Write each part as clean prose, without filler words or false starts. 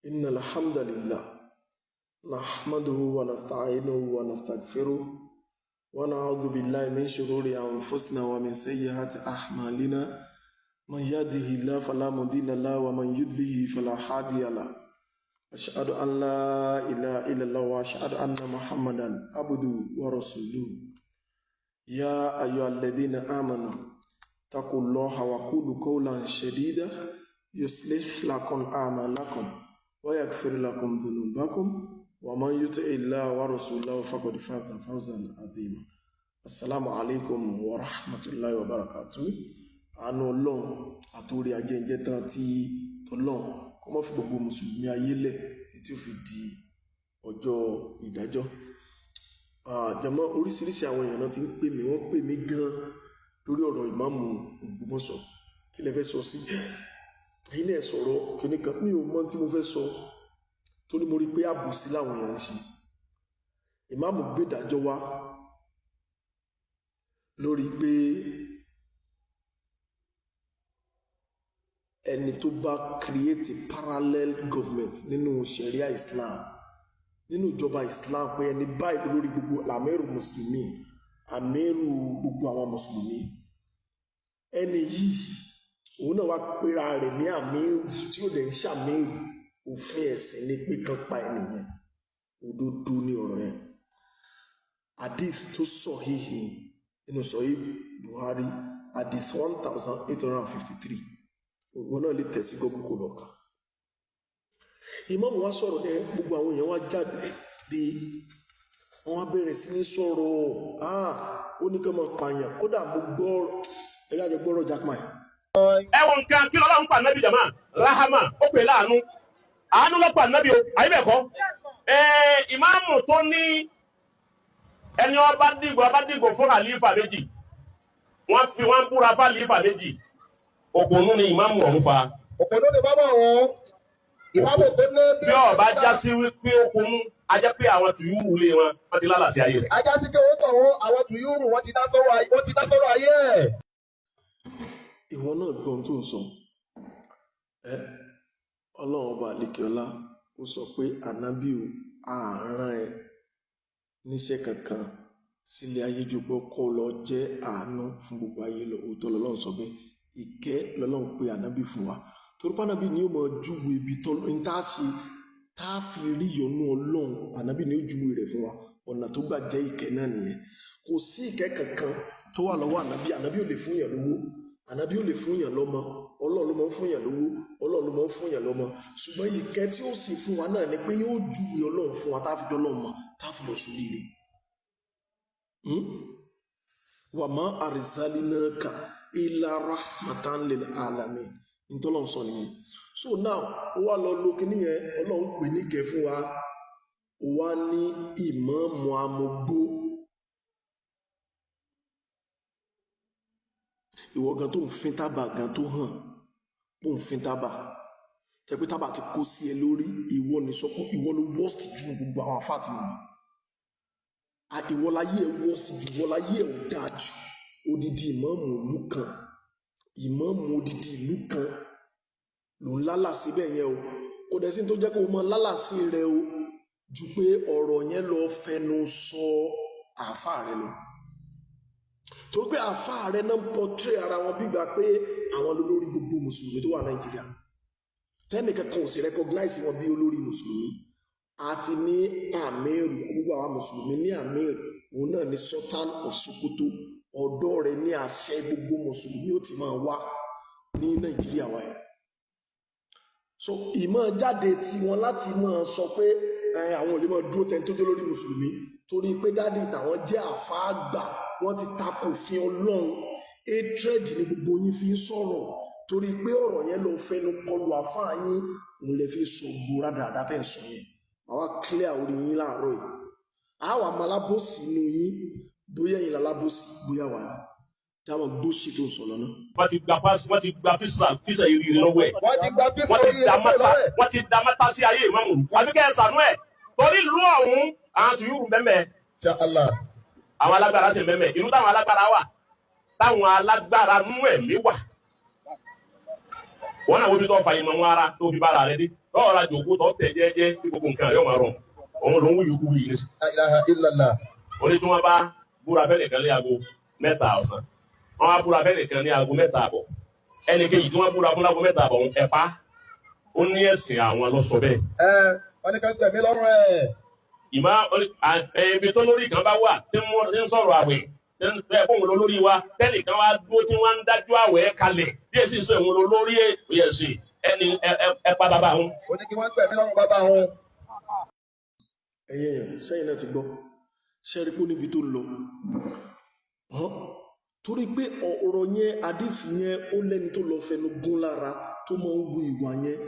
إن الحمد لله نحمده ونستعينه ونستغفره ونعوذ بالله من شرور أنفسنا ومن سيئات أعمالنا. من يهده الله فلا مضل له ومن يضلل فلا هادي له. أشهد أن لا إله إلا الله وأشهد أن محمدا عبده ورسوله. يا أيها الذين آمنوا اتقوا الله وقولوا قولا سديدا يصلح لكم أعمالكم ويغفر لكم ذنوبكم، ومن يطع الله ورسوله فقد فاز فوزا عظيما. السلام عليكم ورحمة الله وبركاته. Àánú Ọlọ́run àtòrí ajẹ́njẹ́ tán tí tọlọ́run kó má fi gbogbo mùsùlùmí ayé lẹ̀ títí ó fi di ọjọ́ ìdájọ́. Jàmá, oríṣiríṣi àwọn èèyàn náà ti ń pè mí, wọ́n pè mí gan lórí ọ̀rọ̀ ìmáàmù Ògbómọ̀ṣọ́. Kí lẹ fẹ́ sọ sí? Ẹ̀yin náà sọ̀rọ̀ kíní kan. Mi ò mọ tí mo fẹ́ sọ, torí mo rí i pé àbòsí làwọn èèyàn ń ṣe. Ìmáàmù gbé ìdájọ́ wá lórí pé ẹni tó bá create a parallel government nínú Sharia Islam, nínú ìjọba Islam, pé ẹni báyìí lórí gbogbo àmẹ́rù mùsùlùmí, àmẹ́rù gbogbo àwọn mùsùlùmí, ẹni yìí òun náà wá pera rẹ̀ ní àmẹ́rù tí ó dẹ̀ ń ṣàmẹ́rù, òfin ẹ̀sìn ni pé kán pa ẹni yẹn. Òdodo ní ọ̀rọ̀ yẹn. Hadith tó sahih nínú Sahih Buhari, hadith 1853. Òun náà lè tẹ̀sí Google kó lọ́ka. Ìmáàmù wa sọ̀rọ̀ yẹn, gbogbo àwọn èèyàn wá jáde dé, wọ́n wá bẹ̀rẹ̀ sí ní sọ̀rọ̀. Ó ní ká máa pààyàn. Kódà mo gbọ́ ẹ̀yà jẹ́ gbọ́rọ̀ Jackman. Ẹ wo nǹkan, kí lọ́lọ́run pa nábì jàmá? Rahama, ó pè láàánú, àánú ló pa nábì o, àyè bẹ́ẹ̀ kọ́? Ìmáàmù tó ní ẹni ọba dìgbò fún àlífà méjì, wọ́n fi wọ́n búra fún àlífà méjì, òpònú ni ìmáàmù ọ̀hún fa. Òpònú ni bábà wọn ìmáàmù tó ní. Bí ọba já sí wípé ó ponú, a jẹ́ pé àwọn tùyúrù lé wọn, wọ́n ti lálàsí ayé rẹ̀. Ajá sí pé ó tọ̀ wọ́n, àwọn tùyúrù wọ́n ti dá sọ́rọ̀ ayé, wọ́n ti dá sọ́rọ̀ ayé ẹ̀. Ìwọ náà gbọ́n tó ń sọ ẹ. Ọlọ́run ọba àlekèọlá ó sọ pé ànábì ò àárán ẹ níṣẹ́ kankan sílé ayé ju pé kó lọ jẹ́ àánú fún gbogbo ayé lọ. Òótọ́ lọ́lọ́run sọ bẹ́ẹ̀. Ìkẹ́ lọ́lọ́run pé ànábì fún wa, torí pé ànábì ni ó máa júwe ibi tó ń tá a ṣe tá a fi rí ìyọ́nú Ọlọ́run. Ànábì ni ó júwe rẹ̀ fún wa. Ọ̀nà tó gbà jẹ́ ìkẹ́ náà nìyẹn. Kò sí ìkẹ́ kankan tó wà lọ́wọ́ ànábì. Ànábì ò lè fún yàn lówó, ànábì ò lè fún yàn lọ́mọ. Ọlọ́run ló máa ń fún yàn lówó, Ọlọ́run ló máa ń fún yàn lọ́mọ. Ṣùgbọ́n ìkẹ́ tí ó sì fún wa náà ni pé yóò júwe Ọlọ́run fún wa, tá a fi dọ́lọ́run mọ̀, tá a fi lọ sóríire. Wa ma arsalinaka illa rahmatan lil alamin, ntọ́lọ́run sọ nìyẹn. So now, ó wá lọ lo kíní yẹn. Ọlọ́run pè ní ìkẹ́ fún wa, ó wá ní ìmáàmù amúgbó. Ìwọ gan tó ń fín tábà gan, tó hàn bó ń fín tábà, jẹ́ pé tábà ti kó sí ẹ lórí. Ìwọ ní sọ pé ìwọ ló worst ju gbogbo àwọn afá tí mo mọ̀. Ìwọ láyé ẹ worst ju, ìwọ láyé ẹ ò dáa jù. Odidi ìmáàmù ìlú kan, ìmáàmù odidi ìlú kan ló ń lálàsí bẹ́ẹ̀ yẹn o. Kò dẹ̀ sí ní tó jẹ́ kó o mọ lálàsí rẹ o ju pé ọ̀rọ̀ yẹn lọ fẹnu sọ àáfàá rẹ lọ, torí pé àáfàá rẹ náà ń portray ara wọn bígbà pé àwọn lólórí gbogbo mùsùlùmí tó wà Nàìjíríà, tẹ́nìkan kan ò sì recognize wọn bí olórí mùsùlùmí. Àti ní àmírù gbogbo àwọn mùsùlùmí, ní àmírù òun náà ní Sultan of Sokoto. Ọ̀dọ̀ rẹ̀ ní àṣẹ gbogbo mùsùlùmí ó ti máa wá ní Nàìjíríà wa yìí. So ìmọ̀ jáde tiwọn láti máa sọ pé àwọn ò lè máa dúró tẹni tó jẹ́ lórí mùsùlùmí, torí pé daddy tàwọn jẹ́ àfáà àgbà, wọ́n ti takò fi Ọlọ́run. Hatred ni gbogbo yín fi ń sọ̀rọ̀, torí pé ọ̀rọ̀ yẹn lọ fẹnu kọlu àfáà yín, òun lè fi sọ gbòòrà dáadáa tẹ̀ ń sọ yẹn. Àwa clear orí yín láàárọ̀ yìí. Àwa máa alábòsí inú yín, bóyá ẹ̀yin lálábòsí, bóyá wà ní táwọn gbóṣì tó ń sọ lọ́nà. Wọ́n ti gba pass, wọ́n ti gba físà ìrírí lọ́wọ́ ẹ̀. Wọ́n ti gba físà Wọ́n ti oríire da lọ́wọ́ mọ́ta ẹ̀. Wọ́n ti da mọ́ta sí ayé ìmáàmù, àbí kẹ́ ẹ sànú ẹ̀, torí ìlú ọ̀hún, àwọn tùyúrù bẹ́ẹ̀. Insha Allah. Àwọn alágbára sì bẹ́ẹ̀. Ìlú táwọn alágbára wà, táwọn alágbára nú ẹ̀mí wà, Wọn náà wọ́n tó fa ìmọ̀ wọn ara tó fi bára rẹ dé lọ́wọ́ ra jòkó tó tẹ̀ jẹ́jẹ́ tí gbogbo nǹkan yóò máa rọrùn. Òun ló ń wúyù kú yìí nísìnyí. La ilaha illallah. Oní tí wọ́n bá búra fẹ́ nìkan ní 3:00 ọ̀sán, wọ́n wá búra fẹ́ nìkan ní 3:30, ẹnì kejì tí wọ́n búra fún láago 3:30 ẹ̀pá ó ní ẹ̀sìn àwọn ló sọ bẹ́ẹ̀. Ẹ wọ́n ní ká gbẹ̀mí lọ́rùn ẹ̀. Ìmọ̀ ibi tó lórí kan bá wà tí ń sọ̀rọ̀ àwẹ̀ tí ń fẹ́ kóhun lọ lórí wa, tẹ́nìkan wá dúró tí wọ́n ń dájú àwẹ̀ kalẹ̀ bí èsì sọ ìwọ̀n lọ lórí ẹ̀sìn ẹni ẹ̀pá bàbá òun. Ó ní kí wọ́n gbẹ̀mí lọ́rùn bàbá òun. Ẹ̀yin èèyàn, sẹ́yìn náà ti gbọ́, ṣe rí pé níbi tó lọ hàn, torí pé ọ̀rọ̀ yẹn, àdìsí yẹn, ó lẹ́ni tó lọ fẹnu gún lára tó máa ń wu ìwà yẹn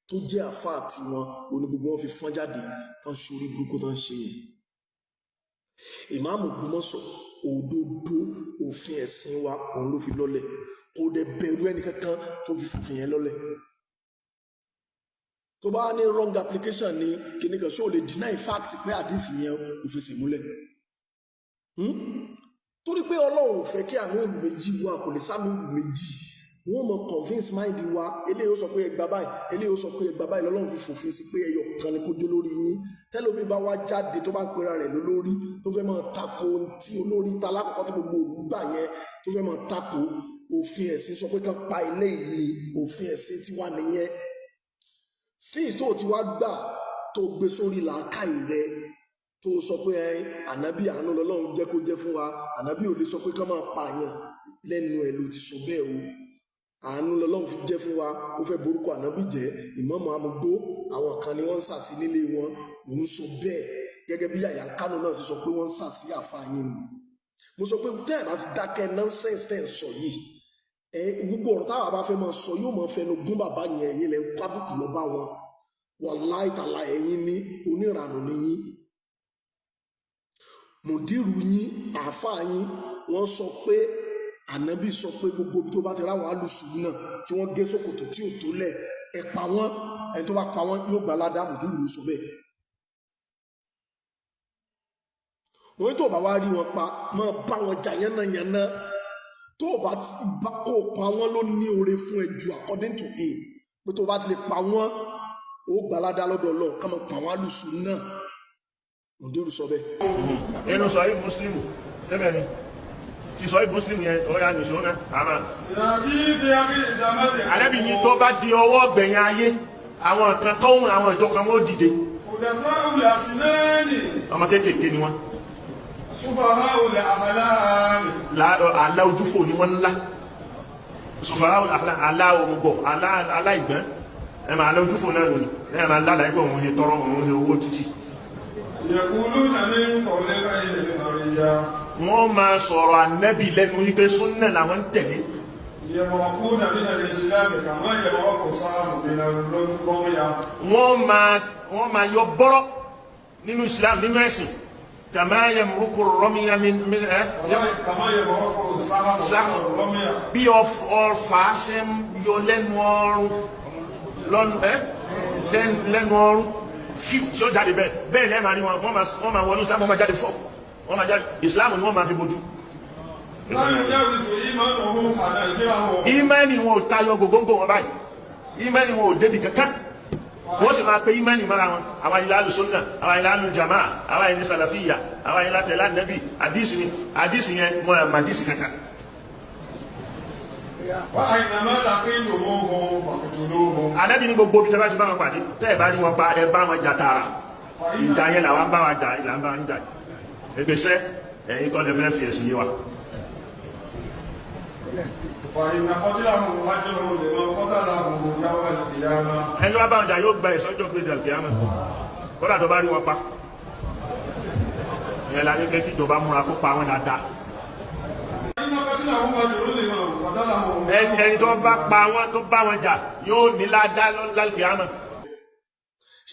tó jẹ́ àfáà tiwọn, òní gbogbo wọn fi fọ́n jáde tán ṣorí burúkú tán ṣe yẹn. Ìmáàmù Ògbómọ̀ṣọ́, òdodo òfin ẹ̀sìn wa òun ló fi lọ́lẹ̀, kò dẹ̀ bẹ̀rù ẹnì kankan tó fi fòfin yẹn lọ́lẹ̀. Tó bá ní wrong application ní kíní kan, ṣó lè deny fact pé àdìsí yẹn kò fẹsẹ̀ múlẹ̀? Torí pé Ọlọ́run ò fẹ́ kí àmì òlù méjì wà, kò lè sáàmì òlù méjì. Wọ́n mọ convince mind wa, eléyìí ó sọ pé ẹgbà báyìí, eléyìí ó sọ pé ẹgbà báyìí, lọ́lọ́run fi fòfin sí pé ẹyọ kan ni kó jó lórí yín. Tẹ́lómi bá wá jáde tó bá ń pera rẹ̀ lólórí, tó fẹ́ máa tako ohun tí olórí ta lákọ̀ọ́kọ́ tí gbogbo òlú gbà yẹn, tó fẹ́ máa tako òfin ẹ̀sìn, sọ pé kán pa eléyìí ni òfin ẹ̀sìn tiwa nìyẹn. Since tó o ti wá gbà tó gbé sórí làákàyè rẹ, tó sọ pé ẹ ànábì àánú lọ́lọ́run jẹ́ kó jẹ́ fún wa, ànábì ò lè sọ pé kán máa pààyàn, lẹ́nu ẹ̀ ló ti sọ bẹ́ẹ̀ o. Àánú lọ́lọ́run fi jẹ́ fún wa, ó fẹ́ borúkọ ànábì jẹ́. Ìmáàmù amúgbó, àwọn kan ni wọ́n ń sàsí nílé wọn, ló ń sọ bẹ́ẹ̀, gẹ́gẹ́ bí Yàyà Kánò náà ṣe sọ pé wọ́n ń sàsí àfààyàn ni. Mo sọ pé tẹ́ ẹ̀ bá ti dákẹ́ nonsense tẹ́ ẹ̀ sọ yìí, ẹ gbogbo ọ̀rọ̀ táwa bá fẹ́ máa sọ yóò máa fẹnu gún bàbá yẹn. Ẹ̀yin lẹ́ ń kó àbùkù lọ bá wọn, wàláì tàlà, ẹ̀yin ní oníranù ni yín. Mùdírù yín, àáfàá yín, wọ́n sọ pé ànábì sọ pé gbogbo ibi tó bá ti ráwọn alùsùn náà tí wọ́n gé ṣòkòtò tí ò tó lẹ̀, ẹ pa wọ́n, ẹni tó bá pa wọ́n yóò gbà ládàá. Mùdírù ló sọ bẹ́ẹ̀. Wọ́n tó bá wá rí wọn pa, máa bá wọn jà yánnayànna, tó o bá ti bá kó o pa wọ́n ló ní oore fún ẹ jù, according to him, pé tó o bá ti lè pa wọ́n, ó gbà ládàá lọ́dọ̀ Ọlọ́run, ká máa pa àwọn alùsùn náà. Mùdírù sọ bẹ́ẹ̀. Nínú sọ̀rí Muslim tẹ́bẹ̀ ni ti sọ̀rí Muslim yẹn, ọ̀yà nìṣó náà àmà. Ànábì ní tó bá di ọwọ́ gbẹ̀yìn ayé, àwọn kan tó ń àwọn ìjọ kan wọ́n dìde, ọmọ kéékèèké ni wọ́n, àlá ojúfò ni wọ́n ńlá, sùfàrà àlá òmùgọ̀, àlá ìgbọ́n, ẹ̀ máa àlá ojúfò náà lónìí, ẹ̀ máa lálàá ẹgbẹ́ òun he tọrọ òun he owó títì. Wọ́n máa sọ̀rọ̀ ànẹ́bì lẹ́nu wípé súnnà làwọn ń tẹ̀lé. Wọ́n máa yọ bọ́rọ̀ nínú Islam, nínú ẹ̀sìn, kàmá yamruqu rọ́míyá bí ọfà ṣe ń yọ lẹ́nu ọrùn lẹ́nu ọrùn fíw tí ó jáde bẹ́ẹ̀ bẹ́ẹ̀ lẹ́ẹ̀ máa rí wọn, wọ́n máa wọnú Islam, wọ́n máa jáde fọ́, wọ́n máa jáde, Islam ni wọ́n máa fi bojú. Ìmánì wọn ò tayọ gògóńgò wọn báyìí, ìmánì wọn ò débi kankan, wọ́n sì máa pe ìmánì mọ́ra wọn. Àwọn ilé alùsùnà, àwọn ilé alùjàmá, àwọn ilé sàlàfíyà, àwọn ilé tẹ̀lé ànábì, àdìsí ni àdìsí yẹn, wọn àmà àdìsí kankan. Ànábì ní gbogbo ibi tẹ́ bá ti bá wọn pàdé, tẹ́ ẹ̀ bá rí wọn pa, ẹ bá wọn jà tààrà. Ìjà yẹn làwọn bá wọn jà, ìlà ń bá wọn jà. Ẹgbẹ́sẹ̀ ẹ̀yin kọ́ lè fẹ́ fi ẹ̀sìn yé wa. Ẹni wá bá wọn jà yóò gba ìsọjọ́ pé dàgbé àmọ́ kódà tó bá rí wọn pa. Ìyẹn la ní kẹ́ kí ìjọba múra kó pa wọn dáadáa. Ẹni tó bá pa wọn, tó bá wọn jà, yóò ní ládàá lálùkì àmọ́.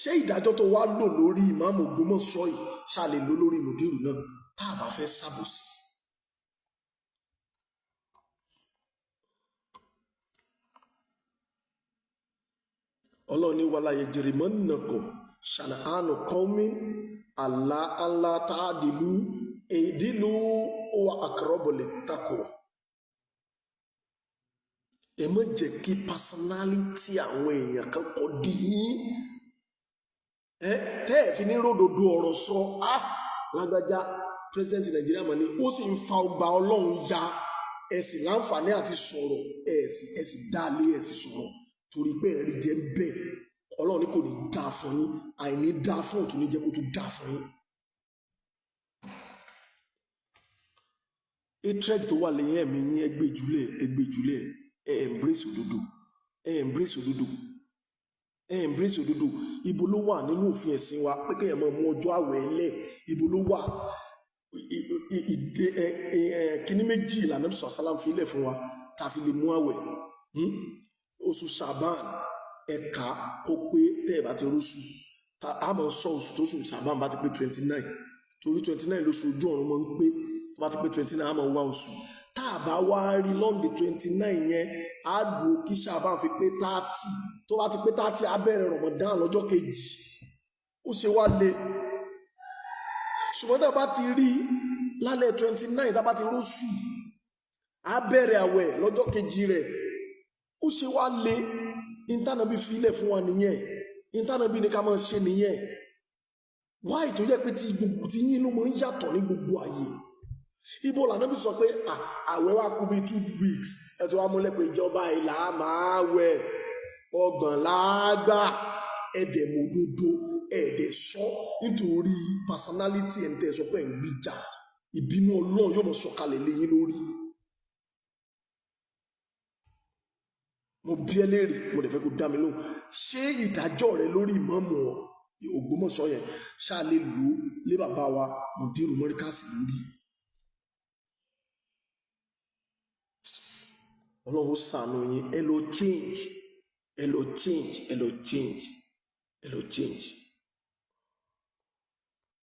Ṣé ìdájọ́ tó wá lò lórí ìmáàmù Ògbómọ̀ṣọ́ yìí ṣá lè lò lórí mùdírù náà tá a bá fẹ́ ṣàbòsí? Ọlọ́run ní wàlá yajrimannakum shana'anu qawmin ala alla ta'dilu i'dilu huwa aqrabu littaqwa. Ẹ má jẹ́ kí personality àwọn èèyàn kan kọ́ di yín ẹ tẹ́ ẹ fi ní ròdòdó ọ̀rọ̀ sọ. Á lágbájá, president Nàìjíríà mọ̀ ni ó sì ń fa ọgbà Ọlọ́run ya. Ẹ sì láǹfààní àti sọ̀rọ̀, ẹ sì dá lé, ẹ sì sọ̀rọ̀ torí pé ẹ̀rí jẹ́ ń bẹ̀. Ọlọ́run ní kò ní dáa fún yín. Àìní dáa fún òtún ní jẹ́ kó tún dáa fún yín. Hatred tó wà lẹ́yìn ẹ̀mí yín, ẹ gbé jùlẹ̀, ẹ gbé jùlẹ̀. Ẹ embrace òdodo, ẹ embrace òdodo, ẹ embrace òdodo. Ibo ló wà nínú òfin ẹ̀sìn wa pé kéèyàn máa mú ọjọ́ àwẹ̀ ńlẹ̀? Ibo ló wà? Kíní méjì ìlànà bisọ̀ sálám fi lẹ̀ fún wa tá a fi lè mú àwẹ̀. Oṣù Ṣàbán, ẹ̀ka kó pé tẹ́ ẹ̀ bá ti róṣù, a máa sọ oṣù tó oṣù Ṣàbán bá ti pé 29, torí 29 lóṣù ojú ọ̀run máa ń pé. Tó bá ti pé 29, a máa wá oṣù. Tá a bá wá rí lọ́ndì 29 yẹn, á dùn kí Ṣàbán fi pé 30. Tó bá ti pé 30, á bẹ̀rẹ̀ Ramadan lọ́jọ́ kejì. Ó ṣe wá le. Ṣùgbọ́n tá a bá ti rí lálẹ́ 29, tá a bá ti róṣù, á bẹ̀rẹ̀ àwẹ̀ lọ́jọ́ kejì rẹ̀. Ó ṣe wá le? Ìtànàbí filẹ̀ fún wa nìyẹn, ìtànàbí ní ká máa ṣe nìyẹn. Wáì tó yẹ pé tí gbogbo tí yín ló máa ń yàtọ̀ ní gbogbo àyè. Ibo lànàbí sọ pé àwẹ̀ wa kú bíi 2 weeks, ẹ ti wá múlẹ̀ pé ìjọba ìlà máa wẹ̀ 30 láàgbà? Ẹ̀dẹ̀ mòdodo, ẹ̀dẹ̀ sọ nítorí personality ẹ̀ ń tẹ́ ẹ sọ pé ẹ̀ ń gbìjà. Ìbínú Ọlọ́run yóò mọ̀ sọ̀kalẹ̀ lé yín lórí. Mo bí ẹ léèrè, mo dẹ̀ fẹ́ kó dá mi lóhùn. Ṣé ìdájọ́ rẹ lórí ìmáàmù Ògbómọ̀ṣọ́ yẹn ṣáà lè lò ó lé bàbá wa Mùdírù Mọ́ríkàsì lórí? Ọlọ́run ó ṣàánú yín. Ẹ lọ change, ẹ lọ change, ẹ lọ change, ẹ lọ change.